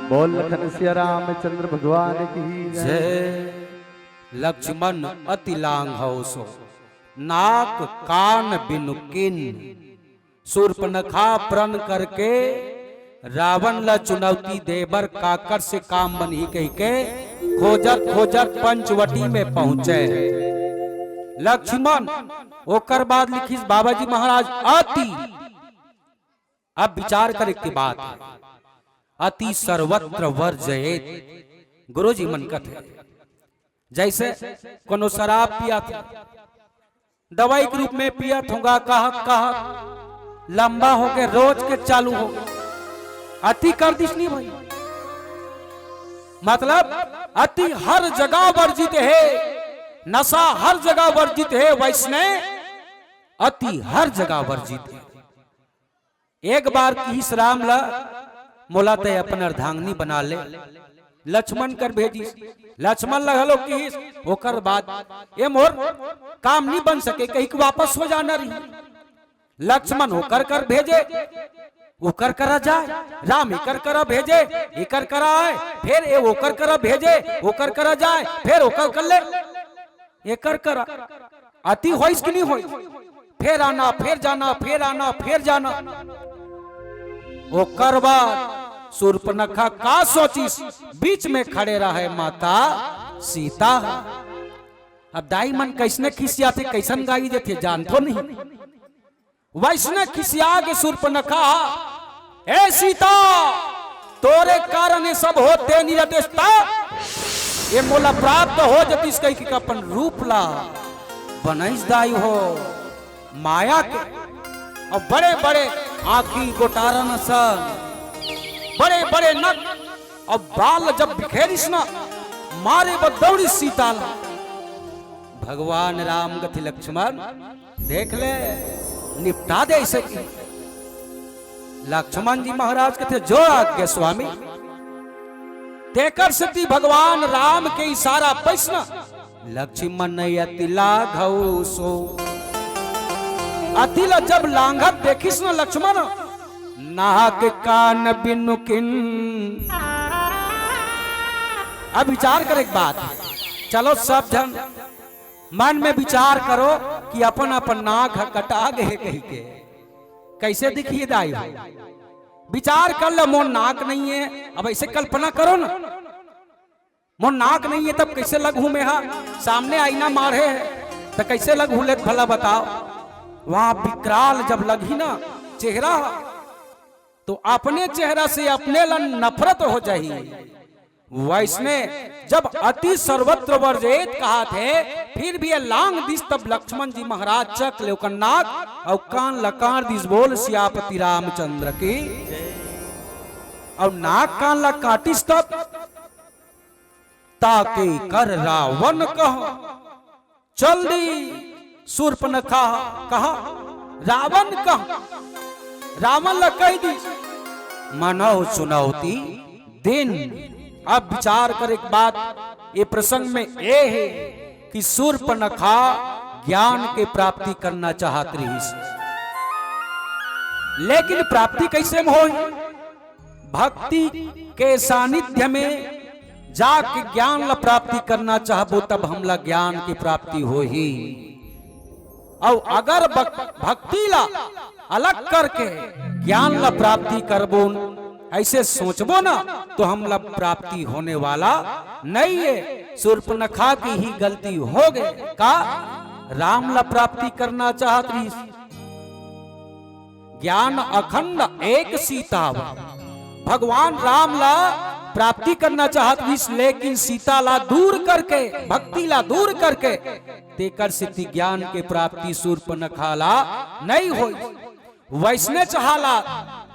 बोल लखन सिया रामचंद्र भगवान की जय। जय। लक्ष्मण अति लांग हौ सो, नाक कान बिनु कीन। सूर्पनखा प्रण करके रावण ला चुनौती दे बर काकर से काम बनही कहिके खोजत खोजत पंचवटी में पहुंचे लक्ष्मण। ओकर बाद लिखिस बाबा जी महाराज अति। अब विचार करे के बात हे, अति सर्वत्र वर्जयेत। गुरु जी मन कथे जैसे कोनो शराब पियत हे, दवाई के रूप में पियत होगा, कहत कहत लंबा हो गए, रोज के चालू हो गए, अति कर दिस नहीं भाई। मतलब अति हर जगह वर्जित हे, नशा हर जगह वर्जित हे, वैसने अति हर जगह वर्जित हे। एक बार किहिस राम ला, मोला तैं अपन अर्धांगिनी बना ले। लक्ष्मण कर भेजिस, लक्ष्मण ला घलो किहिस, ओकर बाद ए मोर काम नी बन सके कहिके वापस हो जाना रही। लक्ष्मण ओकर कर भेजे, ओकर करा जाए, राम एकर करा भेजे, एकर करा आए, फेर ए ओकर करा भेजे, ओकर करा जाए, फेर ओकर कर ले, एकर करा। अति होइस कि नहीं होइस? फेर आना, फेर जाना, फेर आना, फेर जाना। ओकर बाद सूर्पनखा का सोचिस, बीच में खड़े रहे माता सीता। अब दाई मन कैसने खिसियाथे, कैसन गारी देथे, जानथो नहीं। वैसने खिसिया गे सूर्पनखा, ए सीता, तोरे कारण ये सब होथे निरदेशता, ये मोला प्राप्त हो जतिस कहिके अपन रूप ला बनइस दाई हो माया के। अउ बड़े बड़े आँखी गोटारन सन, बड़े बड़े नक अउ बाल जब बिखेरिस न, मारे बर दौड़िस सीता ला। भगवान राम कथे लक्ष्मण, देख ले, निपटा दे इसे कि। लक्ष्मण जी महाराज कथे, जो आज्ञा स्वामी। तेकर सेती भगवान राम के इशारा पइस न, लक्ष्मण अति लाघव सो। अति ला जब लांघत देखिस न लक्ष्मण, नाक कान बिनु किन। अब विचार करे के बात, चलो सब झन मन में विचार करो कि अपन अपन नाक ह कटा गे हे कहिके। कैसे दिखही दाई हो? विचार कर लो, मोर नाक नहीं है। अब ऐसे कल्पना करो ना, मोर नाक नहीं है तब कैसे लगहूं मैं हा? सामने आईना माढ़े है त कैसे लगहूं ले भला बताओ? वहां विकराल जब लगही ना चेहरा, तो अपने चेहरा से अपने ला नफरत हो जाही। वैसने जब अति सर्वत्र वर्जेत कहाथे, फिर भी ये लांघ दिस, तब लक्ष्मण जी महाराज चक ले ओकर नाक अउ कान ला काट दिस। बोल सियापति रामचंद्र की। अउ नाक कान ला काटिस तब सीता के कर रावण कह। चल दी सूर्पनखा कहा, रावण कह, रावण ला कह दी, मानव चुनौती दिन। अब विचार करे के बात ये प्रसंग में ये है कि सूर्पनखा ज्ञान के प्राप्ति करना चाहत रहिस, लेकिन प्राप्ति कैसे में होही? भक्ति के सानिध्य में जाके ज्ञान ला प्राप्ति करना चाहबो, तब हमला ज्ञान की प्राप्ति होही। अउ अगर भक-, भक्ति ला अलग करके ज्ञान ला प्राप्ति करबो, ऐसे सोचबो ना, तो हमला प्राप्ति होने वाला नहीं है। सूर्पनखा की ही गलती हो गए। का राम ला प्राप्ति करना चाहत रहिस? ज्ञान अखंड एक सीता। भगवान राम ला प्राप्ति करना चाहत रहिस, लेकिन सीता ला दूर करके, भक्ति ला दूर करके, तेकर सेती ज्ञान के प्राप्ति सूर्पनखा ला नहीं होई। वैसने चाहला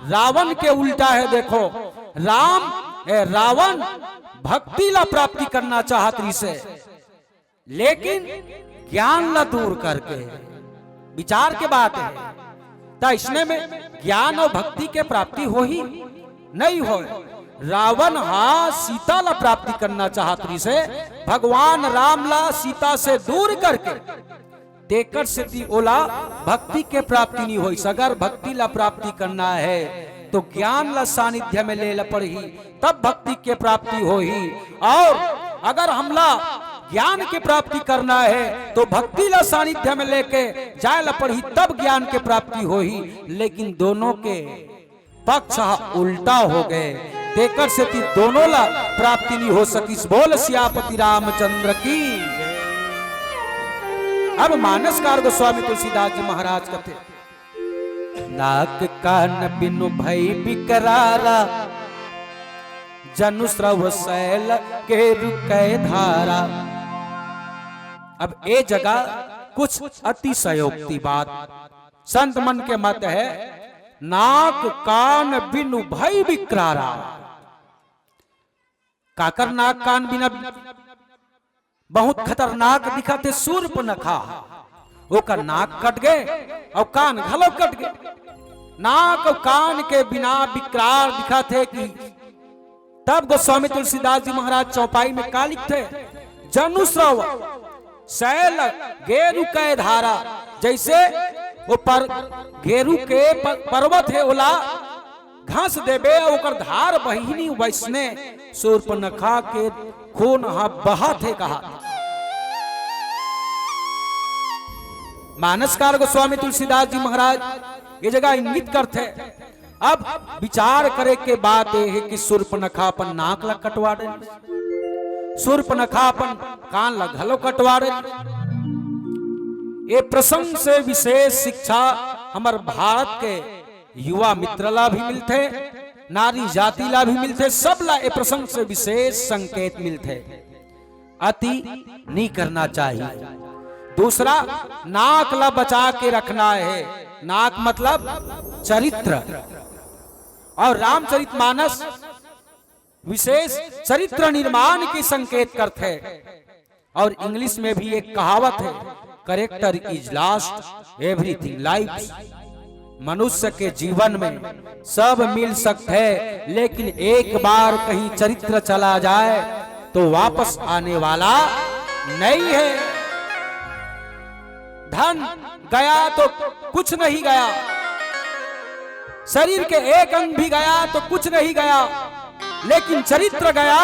रावण के उल्टा है। देखो, राम, ए, रावण भक्ति ला प्राप्ति करना चाहत रहिस हे, लेकिन ज्ञान ला दूर करके। विचार के बात है, त इसने में ज्ञान अउ भक्ति के प्राप्ति होही? नहीं होय। रावण हा सीता ला प्राप्ति करना चाहत रहिस हे, भगवान राम ला सीता से दूर करके, तेकर सेती ओला भक्ति के प्राप्ति नहीं होइस। अगर भक्ति ला प्राप्ति करना है, तो ज्ञान ला सानिध्य में ले ला पड़ही, तब भक्ति के प्राप्ति होही। और अगर हमला ज्ञान के प्राप्ति करना है, तो भक्ति ला सानिध्य में लेके जाए ला पड़ही, तब ज्ञान के प्राप्ति होही। लेकिन दोनों के पक्ष ह उल्टा हो गए, तेकर सेती दोनों ला प्राप्ति नहीं हो सकिस। बोल सियापति रामचंद्र की। अब मानसकार गोस्वामी तुलसीदास जी महाराज कथे, नाक कान बिनु भई बिकरारा, जनु स्रव सैल गेरु कै धारा। अब ए जगह कुछ अतिशयोक्ति बात, संत मन के मत है, नाक कान बिनु भई बिकरारा। काकर नाक कान बिना? बहुत खतरनाक दिखत हे सूर्पनखा। ओकर नाक कट गे अउ कान घलो कट गे। नाक अउ कान के बिना बिकरार दिखत हे कि तब गोस्वामी तुलसीदास जी महाराज चौपाई में का लिखथे? जनु स्रव सैल गेरु कै धारा। जैसे वो पर, गेरु के प-, पर्वत हे, ओला घस देबे अउ ओकर धार बहिनी, वैसने सूर्पनखा के खून ह बहत हे कहा। मानसकार गोस्वामी तुलसीदास जी महाराज ये जगह इंगित करथे। अब विचार करे के बात ये हे कि सूर्पनखा अपन नाक ला कटवा डरिस, सूर्पनखा अपन कान ला घलो कटवा डरिस। ये प्रसंग से विशेष शिक्षा हमर भारत के युवा मित्र ला भी मिलथे, नारी जाति ला भी मिलथे, सब ला ए प्रसंग से विशेष संकेत मिलथे। अति नहीं करना चाहिए। दूसरा, नाक ला बचा के रखना है। नाक मतलब चरित्र, और रामचरित मानस विशेष चरित्र निर्माण के संकेत करथे। और इंग्लिश में भी एक कहावत है, character is last, everything lives। मनुष्य के जीवन में सब मिल सकते हैं, लेकिन एक बार कहीं चरित्र चला जाए तो वापस आने वाला नहीं है। धन गया तो कुछ नहीं गया, शरीर के एक अंग भी गया तो कुछ नहीं गया, लेकिन चरित्र गया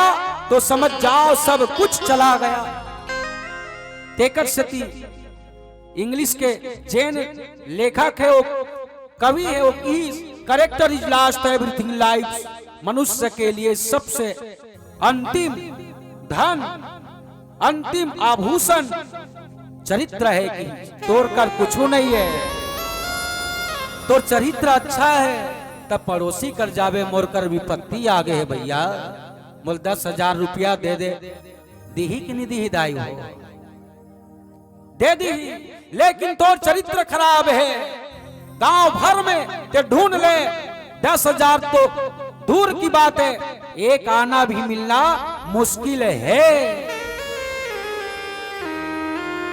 तो समझ जाओ सब कुछ चला गया। तेकर सेती इंग्लिश के जेन लेखक है, वो कवि है, वो किहिस, character is last, everything lives। मनुष्य के लिए सबसे अंतिम धन, अंतिम आभूषण चरित्र है कि तोर कर कुछू नहीं है। तोर चरित्र अच्छा है, तब पड़ोसी कर जावे, मोर कर विपत्ति आ गए है भैया, मोल दस हजार रुपया दे दे, दिही कि नहीं दिही दाई हो? दे दिही, लेकिन तोर चरित्र खराब है। गांव भर में ते ढूंढ ले, दस हजार तो दूर की बात है, एक आना भी मिलना मुश्किल हे।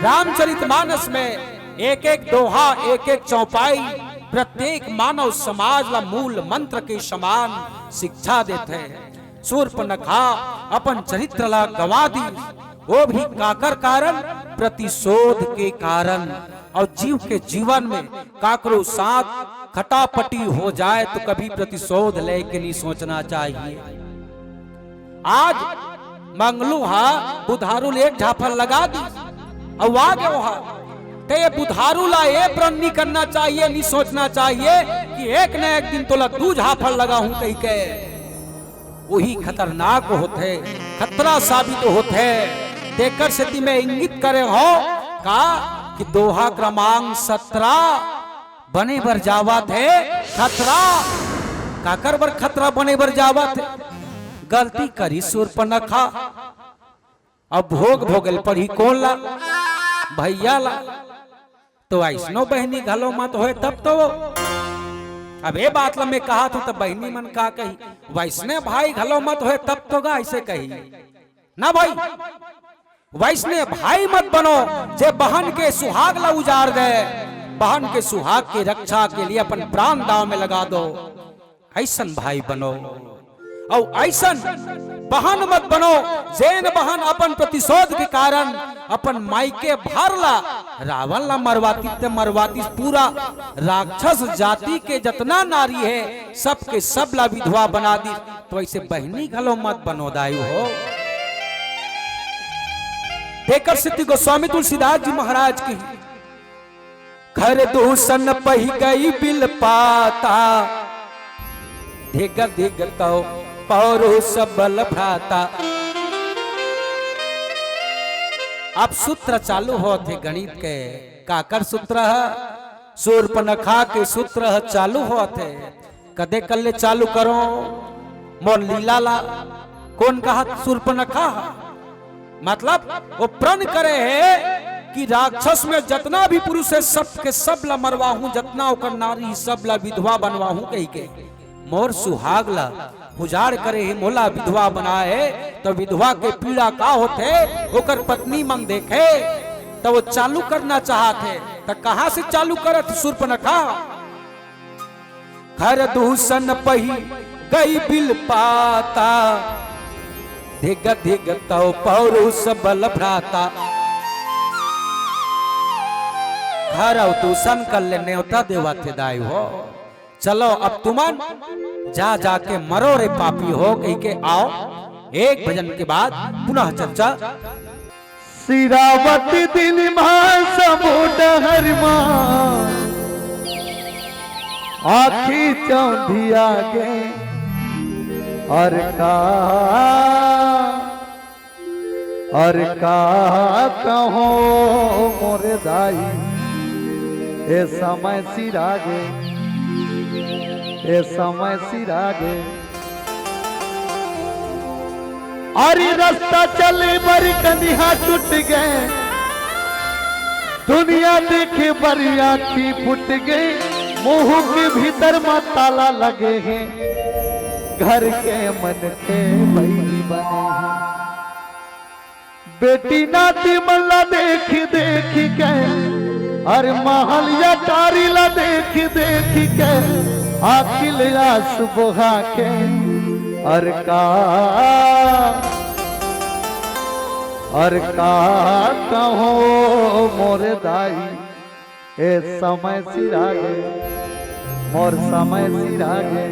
रामचरितमानस में एक एक दोहा, एक एक चौपाई प्रत्येक मानव समाज ला मूल मंत्र के समान शिक्षा देथे। शूर्पणखा अपन चरित्र ला गंवा दिस, वो भी काकर कारण? प्रतिशोध के कारण। अउ जीव के जीवन में काकरो साथ खटापटी हो जाए तो कभी प्रतिशोध लेके नहीं सोचना चाहिए। आज मंगलू हा बुधारू ले एक झापड़ लगा दिस, अउ आ गयो हा। ते ये बुधारू ला ये प्रण नहीं करना चाहिए, नहीं सोचना चाहिए कि एक न एक दिन तोला दू झापड़ लगाहूं कहिके। वही खतरनाक होथे, खतरा साबित होथे। तेकर सेती मैं इंगित करे हों का कि दोहा क्रमांक सत्रह बने बर जावत हे खतरा। काकर बर खतरा बने बर जावत हे? गलती करिस शूर्पणखा, अब भोग भोगल पड़ही कोन ला? भैया ला। तो वैसनो बहिनी घलो मत होय तब तो। अब ये बात ला मैं कहा थों तो बहिनी मन का कही, वैसने भाई घलो मत होय तब तो गा ऐसे कही ना भाई। वैसने भाई मत बनो जे बहन के सुहाग ला उजाड़ दे, बहन के सुहाग की रक्षा के लिए अपन प्राण दांव में लगा दो। ऐसन भाई बनो, अउ ऐसन बहन मत बनो, जेन बहन अपन प्रतिशोध के कारण अपन माई के भार ला रावण ला मरवाती ते मरवाती पूरा राक्षस जाति के जतना नारी हे सबके सब ला विधवा बना दी। तो ऐसे बहिनी घलो मत बनो दाई हो। तेकर सेती गोस्वामी तुलसीदास जी महाराज की घर दूषण पहि गई बिल पाता, धिग धिग तव पौरुष बल भ्राता। अब सूत्र चालू होत हे गणित के। काकर सूत्र ह? शूर्पणखा के सूत्र ह चालू होत हे। कदे कर ले चालू करो मोर लीला ला। कोन कहा शूर्पणखा ह? मतलब वो प्रण करे हे कि राक्षस में जतना भी पुरुष हे, सब के सब ला मरवाहूं, जतना ओकर नारी, सब ला विधवा बनवाहूं कहिके। मोर सुहाग ला उजाड़ करे हे, मोला विधवा बनाए हे, तो विधवा के पीड़ा का होथे, ओकर पत्नी मन देखे, तो वो चालू करना चाहत हे, तो कहां से चालू करत शूर्पणखा? घर दूषण पहि गई बिल पाता, धिग धिग तव पौरुष बल भ्राता। घर अउ दूषण कर ले नेवता देवत हे दाई हो। चलो अब तुमन जा जाके मरो रे पापी हो कहिके आओ। एक भजन के बाद पुनः चर्चा। सिरावती दिन मा सबो डहर मा आँखी चौंधिया गे। अउ का, अउ का कहों मोर दाई, ए समय सिरा गे, ए समय सिरा गे। अरे रस्ता चले बर कनिहा टूट गे, दुनिया देखे बर आँखी फूट गे, मुहूं के भीतर मा ताला लगे हे, घर के मन के बइरी बने हे। बेटी नाती मन ला देखी देखी के, अउ महल अटारी ला देखी देखी के, आँखी ले आँसू बोहा के। अउ का, अउ का कहों मोर दाई, ए समय सिरा गे, मोर समय सिरा गे।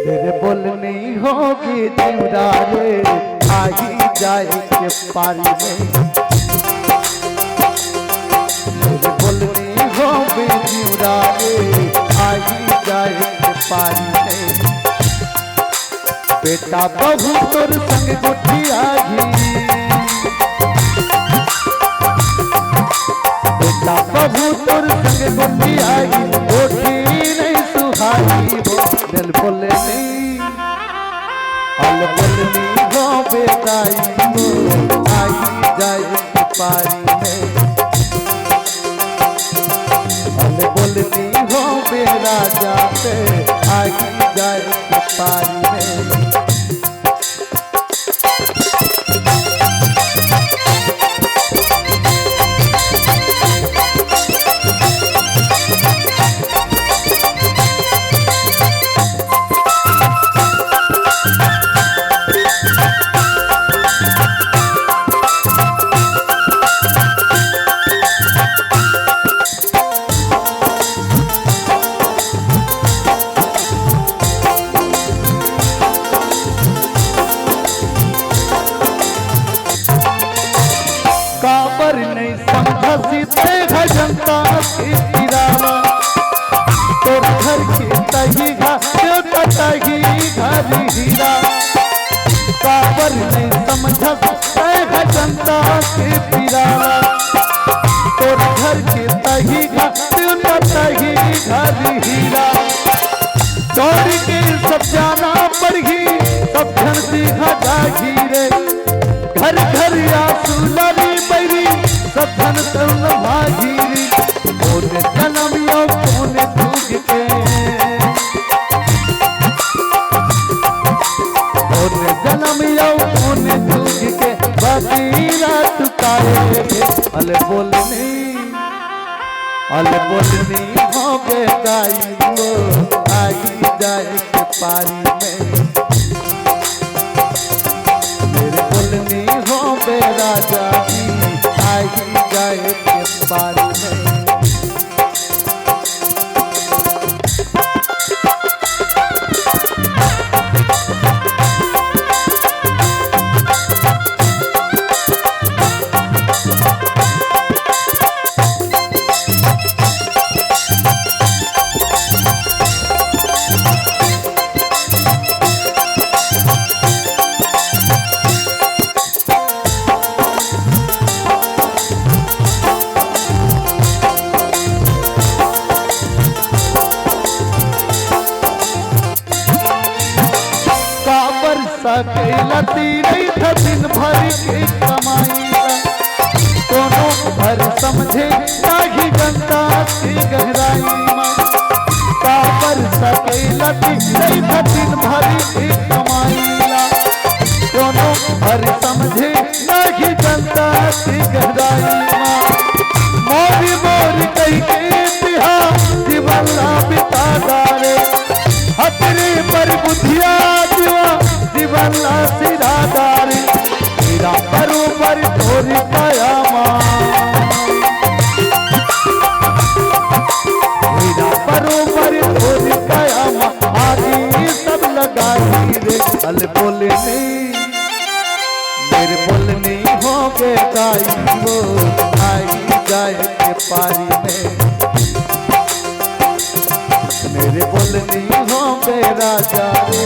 मेरे बोलनी होगे जिउरा रे, आही जाए के पारी में। मेरे बोलनी होगे जिउरा रे, आही जाए के पारी में। बेटा बहू तोर संग गोठियाही, गोठियाही, गोठी नहीं सुहाई हो, नल बोलनी, अल बोलनी हो बेदाई हो, आई जाए पारी में। अल बोलनी हो बेराजा ते, आई जाए पारी में। काबर नहीं समझा सीते भजनता के किराना, तोर घर के तही घर, देवता तही घर हीरा। काबर नहीं समझा सीते भजनता के किराना, तोर घर के तही घर, देवता तही घर हीरा। दौड़ के सब जाना पड़ही, सब झन सिंहा जाही रे। घर घर आंसू लानी बैरी, सब झन तन भागी रे। कोन जनम यो कोन जुग के, कोन जनम यो कोन जुग के, बाकी रात काहे के। अल बोलनी, अल बोलनी हो बेदाई हो, आई जाए के पारी में। मेरे बोलनी हो बेराजा जी, आई जाए के पारी में। काबर सकेला तीरई था दिन भर के कमाई ला, कोनो भर समझे नाही गंगा के गहराई मा। काबर सकेला तीरई था दिन भर के कमाई ला, कोनो भर समझे नाही गंगा के गहराई मा। मोरी मोरी कही के तिहा जीवन ला बिता डारे, हथरी पर बुधिया दिवा जीवन ला सिरा डारे। हीरा बरोबर तोरी काया मा, हीरा बरोबर तोरी काया मा, आगी सब लगाई रे। अल बोले नहीं, मेरे बोलनी हो बेदाई हो, आई जाए के पारी में। मेरे बोलनी हो बेराजा रे,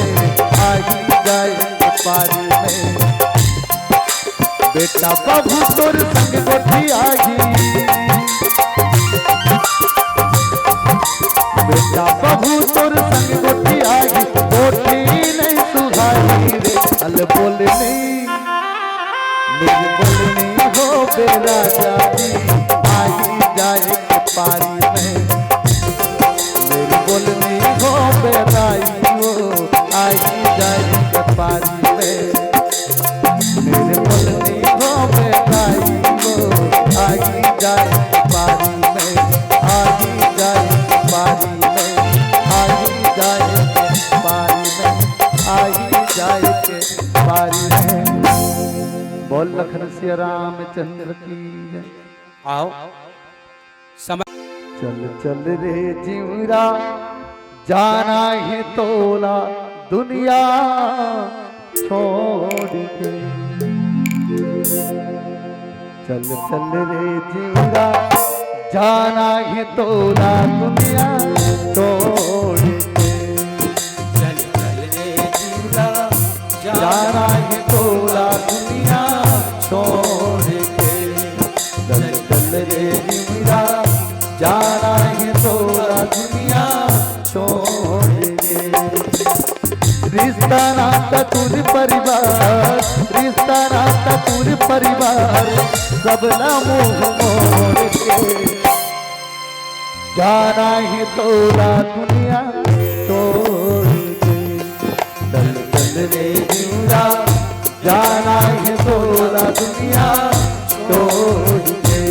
आई जाए के पारी में। बेटा बाबू तोर संग गोठियाही, बेटा बाबू तोर संग गोठियाही, गोठी नहीं सुहाई रे। अल बोलनी, मेरी बोलनी हो बेराजा जी, आई जाए के पारी में। मेरी बोलनी हो बेराई हो, आई जाए के पारी में। मेरे बोलनी हो बेदाई हो, आही जाए पारी में, आही जाए पारी में, आही जाए पारी में, आही जाए पारी में। बोल लखन सिया रामचंद्र की जय। आओ। समय। चल चल रे जीवरा, जाना है तोला दुनिया छोड़ के। चल चल रे जीवरा, जाना है तोला दुनिया छोड़ के। चल चल रे जीवरा, जाना है तोला दुनिया छोड़ के। चल चल रे जीवरा, जाना है नाता कुल परिवार, रिश्ता नाता कुल परिवार, सबला मुंह मोड़ के जाना हे तोला दुनिया छोड़ के। चल चल रे जिउरा, जाना हे तोला दुनिया छोड़ के।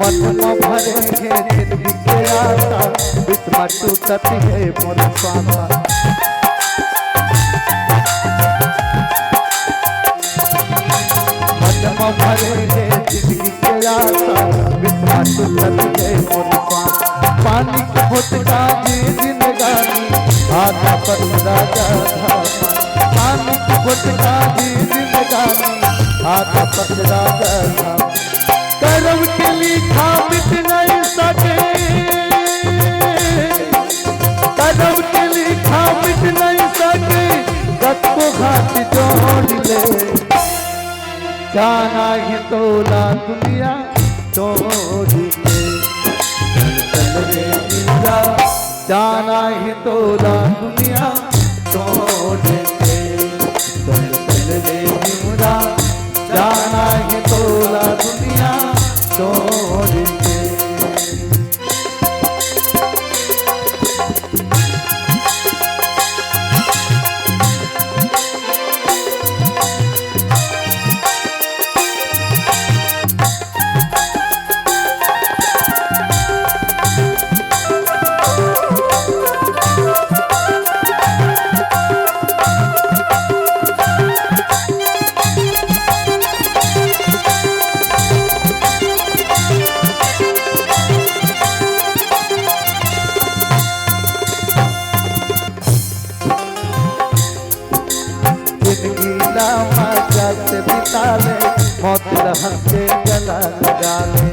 मन म भरे हे जिंदगी के आशा, बीच म टूटत हे मोर श्वासा। मन म भरे हे जिंदगी के आशा, बीच म टूटत हे मोर श्वासा। पानी के घोट का जी जिंदगानी, आधा पतरा जगह। पानी के घोट का जी जिंदगानी, आधा पतरा जगह। करम के लिखा मिट नहीं सके, करम के लिखा मिट नहीं सके, कतको हाथ जोड़ ले। जाना हे तोला दुनिया छोड़ के, चल चल रे जिउरा, जाना हे तोला दुनिया छोड़ के। चल चल रे जिउरा, जाना हे तोला दुनिया छोड़ के। जिंदगी ला मजा से बिता ले, मौत ला हंस के गला लगा ले।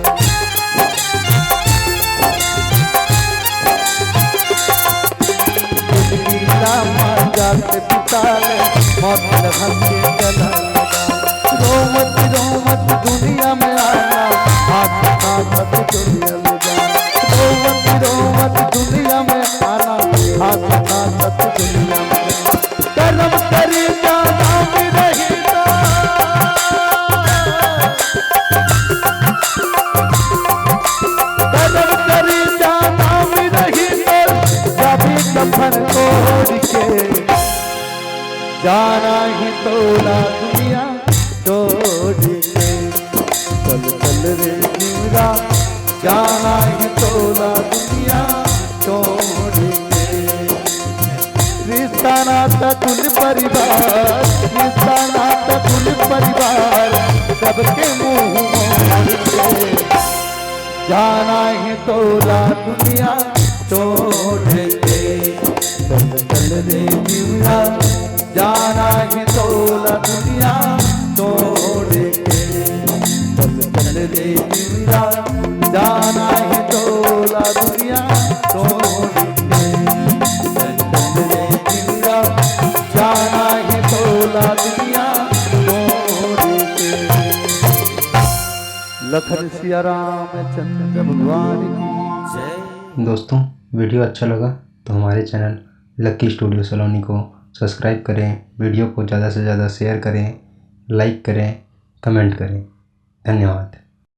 जिंदगी ला मजा से बिता ले, मौत ला हंस के गला लगा ले। रोवत रोवत दुनिया में आना, हाथ हाथ दुनिया में जाना। रोवत रोवत दुनिया में आना, हाथ हाथ दुनिया में जाना। करम करी जाना भी रही तो, करम करी जाना भी रही तो, जब कफन ओढ़ के जाना हे तोला दुनिया छोड़ के। चल चल रे जिउरा, जाना हे तोला दुनिया छोड़ के। रिश्ता नाता कुल परिवार, रिश्ता नाता कुल परिवार, सबके मुंह मोड़ के जाना हे तोला दुनिया छोड़ के। चल चल रे जिउरा, जाना हे तोला दुनिया छोड़ के। चल चल रे जिउरा, जाना हे तोला दुनिया छोड़ के। चल चल रे जिउरा, जाना हे तोला दुनिया छोड़ के। लखन सिया रामचंद्र भगवान की जय। दोस्तों, वीडियो अच्छा लगा तो हमारे चैनल लक्की स्टूडियो सलोनी को सब्सक्राइब करें, वीडियो को ज़्यादा से ज़्यादा शेयर करें, लाइक करें, कमेंट करें। धन्यवाद।